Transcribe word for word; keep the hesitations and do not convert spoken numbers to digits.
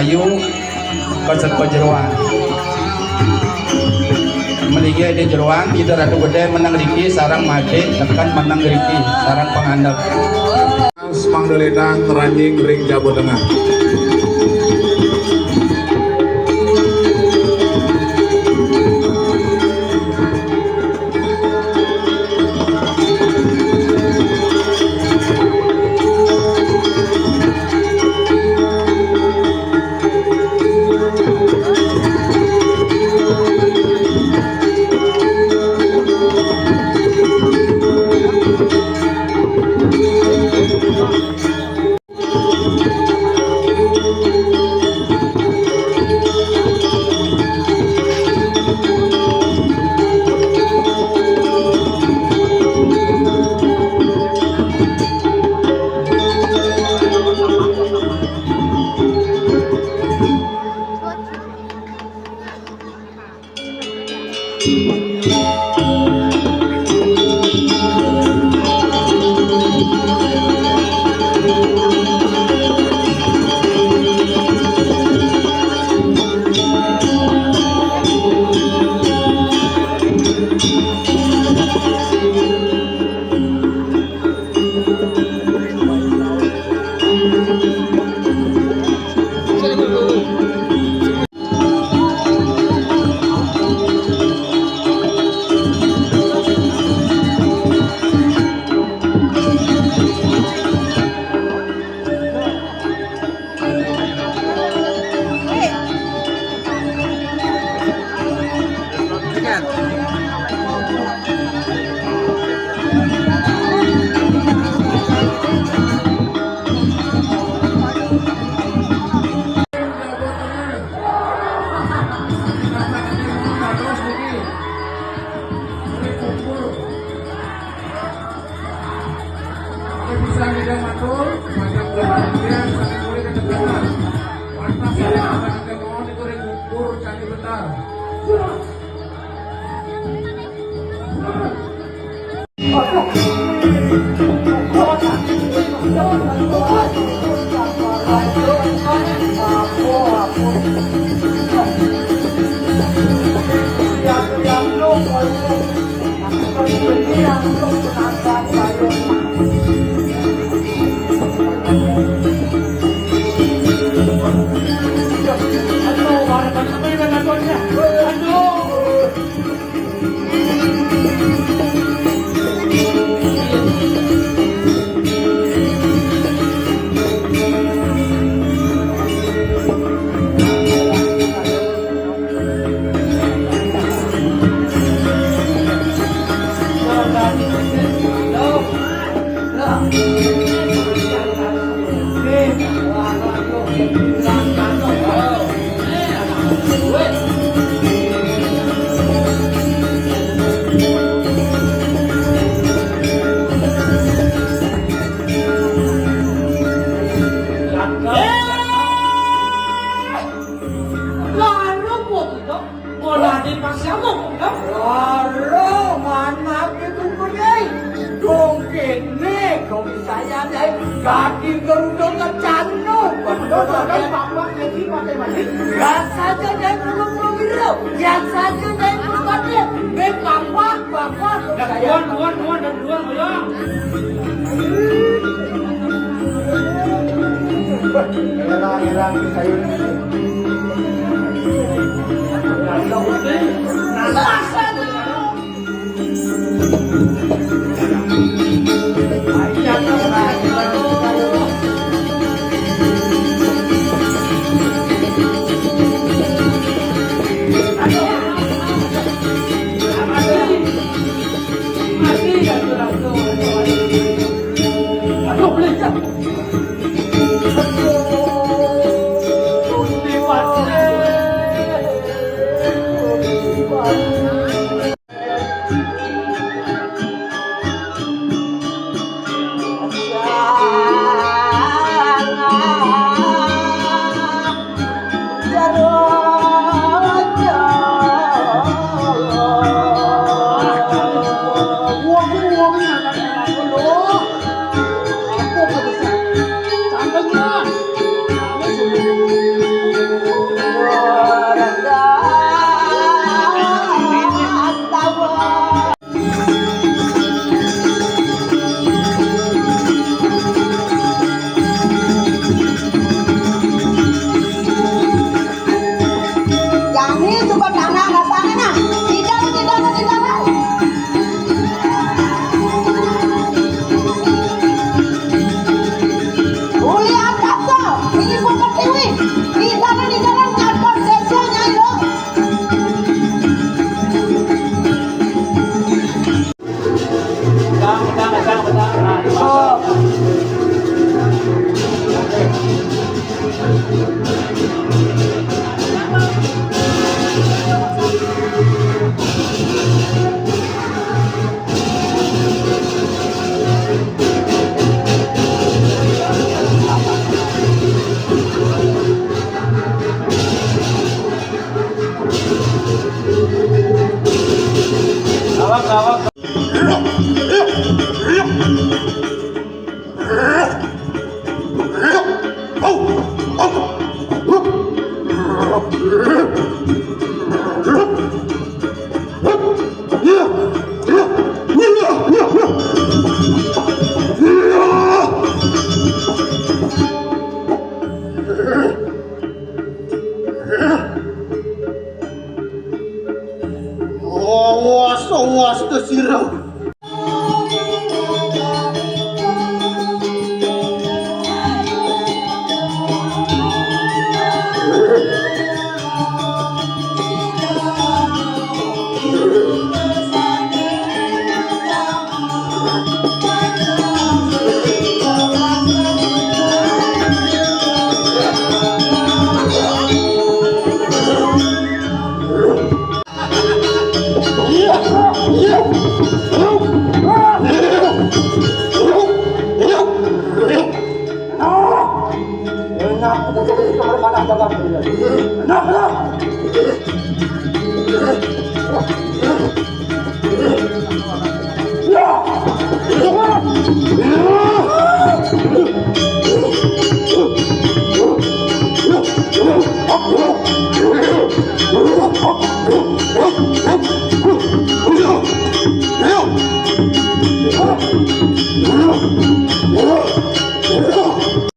Ayo, ka seka jeroan. Mlinggih di jeroan, Ida Ratu Gedé meneng riki sareng Madé teken meneng riki sareng pangandel. Mangda ledang ngranjing ring jaba tengah. Bisa kita matur, banyak perhatian, sampai mulai kecepatan. Pantas saya akan ada mohon itu ring ukur candi benar. Lara, Putu, Dok. Olah di pasiamu, Putu, Dok. Lara, manah itu, Putu, Dok. Dong kene, dong saya, Dai. Dadi Garuda kecanu. Betul, Dok. Bapak jadi pakai mati. Lihat saja, Dai, belum, belum, belum. Lihat saja, Dai, belum mati. Dai, Bapak, Bapak, saya. Nuan, nuan, nuan, dan nuan, ayo. Jani suka tanah rasanya nah. Tidak, tidak, tidak. Uli atas tuh, ini bukan tiwi. Di sana, di sana, ngadon desa nyai lo. Awas, awas, teu sirah. Enak, kita jadi kamar mana jalan. Enak, enak.